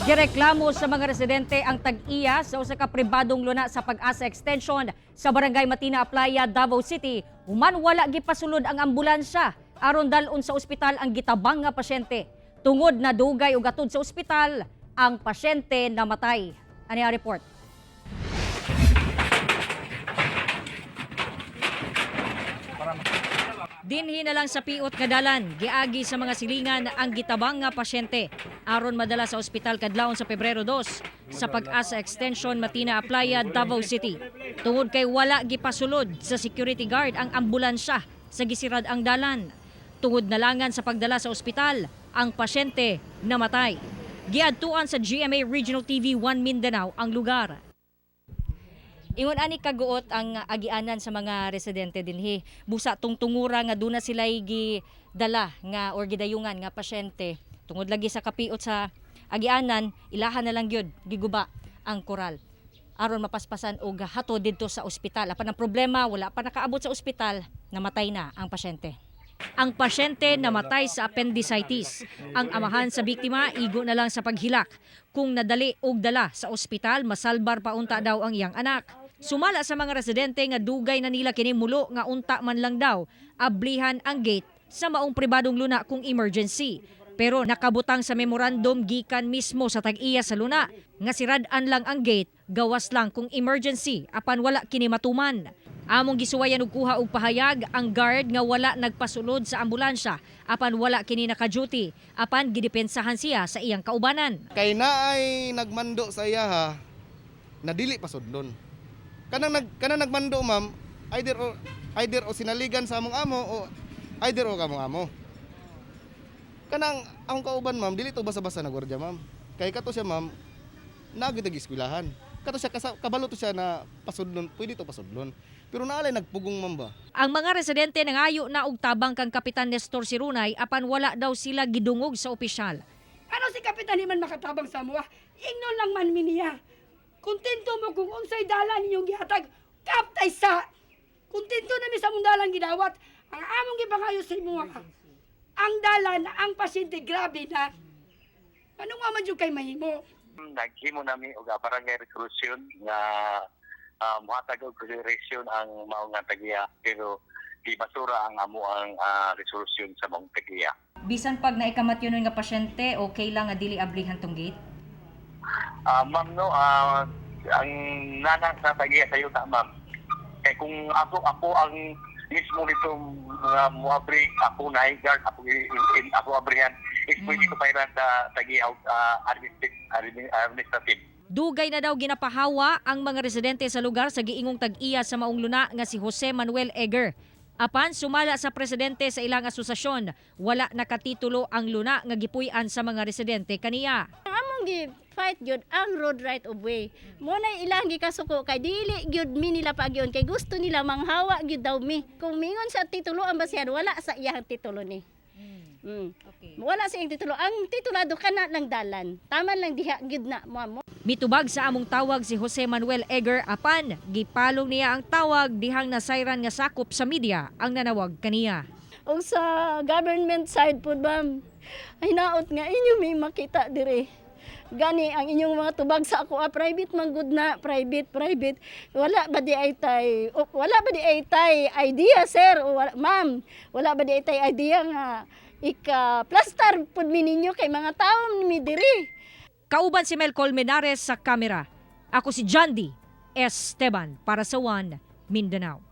Gireklamo sa mga residente ang tag-iya sa usa ka pribadong luna sa Pag-asa Extension sa Barangay Matina, Aplaya, Davao City. Human wala gipasulod ang ambulansya aron dal-on sa ospital ang gitabang nga pasyente. Tungod na dugay og atod sa ospital, ang pasyente namatay. Ani ang report? Dinhi na lang sa piot nga dalan, giagi sa mga silingan ang gitabang nga pasyente aron madala sa ospital kadlawon sa Pebrero 2 sa Pag-asa Extension, Matina, Aplaya, Davao City. Tungod kay wala gipasulod sa security guard ang ambulansya sa gisirad ang dalan. Tungod nalangan sa pagdala sa ospital, ang pasyente namatay. Giadtuan sa GMA Regional TV 1 Mindanao ang lugar. Ingon ani kaguot ang agianan sa mga residente dinhi. Busa tungtungura nga duna sila gidala nga or gidayungan nga pasyente. Tungod lagi sa kapiot sa agianan, ilahan na lang gyud giguba ang koral aron mapaspasan og hatod didto sa ospital. Apan ang problema, wala pa nakaabot sa ospital, namatay na ang pasyente. Ang pasyente namatay sa appendicitis. Ang amahan sa biktima igo na lang sa paghilak. Kung nadali og dala sa ospital, masalbar pa unta daw ang iyang anak. Sumala sa mga residente nga dugay na nila kini mulo nga unta man lang daw ablihan ang gate sa maong pribadong luna kung emergency. Pero nakabutang sa memorandum gikan mismo sa tag-iya sa luna nga sirad-an lang ang gate, gawas lang kung emergency apan wala kini matuman. Among gisuwayan og kuha og pahayag ang guard nga wala nagpasulod sa ambulansya apan wala kini naka-duty apan gidepensahan siya sa iyang kaubanan. Kay naay nagmando sa iya ha, na dili pasudlon. Kanang nagmando, ma'am, either o sinaligan sa among amo o either o kamong amo. Kanang akong kauban, ma'am, dili to basa-basa na gwardiya, ma'am. Kay kato siya, ma'am, naa gyud eskwelahan. Kato siya kabalo to siya na pasudlon, pwede to pasudlon. Pero naalay nagpugong, ma'am ba? Ang mga residente nangayo na og tabang kang Kapitan Nestor Sirunay apan wala daw sila gidungog sa opisyal. Ano si Kapitan di man makatabang sa amoa? Ingnon lang man mi niya. Kontento mo kung unsay dalan ninyong gihatag, kaptay sa. Kontento na mi sa among dalan gidawat. Ang among gipangayo sa imo, ang dalan, ang pasyente grabe na. Ano nga man jud kay mahimo? Naghimo nami og barangay resolution nga mohatag og consideration ang mao nga tagiya, pero gibasura ang amo ang resolution sa maong tagiya. Bisan pag naikamatyon nga pasyente, okay lang nga dili ablihan tong gate? Ma'am, no, ang nana sa tagiya sa yuta, ma'am. Kay kung ako ang mismo nito nga moabri, ako na guard, ako ako abrihan is pwede ko pairan sa tagiya og administrative. Dugay na daw ginapahawa ang mga residente sa lugar sa giingong tag-iya sa maong luna nga si Jose Manuel Eger. Apan sumala sa presidente sa ilang asosasyon, wala nakatitulo ang luna nga gipuy-an sa mga residente kaniya. Among gi fight gyud ang road right of way. Mo na ilang gikasuko kay dili gyud mi nila paagyon kay gusto nila manghawa gyud daw mi. Kung mingon sa titulo ang basihan, wala sa iyang titulo ni. Okay. Wala sa iyang titulo. Ang titulado kana lang dalan. Tama lang diha gyud na mo mo. Mitubag sa among tawag si Jose Manuel Eger apan gipalong niya ang tawag dihang nasayran nga sakop sa media ang nanawag kaniya. Og sa government side pud, ma'am, hinaot nga inyo may makita dire. Gani ang inyong mga tubag sa ako, private man gud na, private, private. Wala ba di ay tay, o, wala ba di ay tay idea, sir, o wala, ma'am, wala ba di ay tay idea nga ika plaster pud mi ninyo kay mga tawo mi diri? Kauban si Mel Colmenares sa kamera. Ako si Jandy Esteban para sa One Mindanao.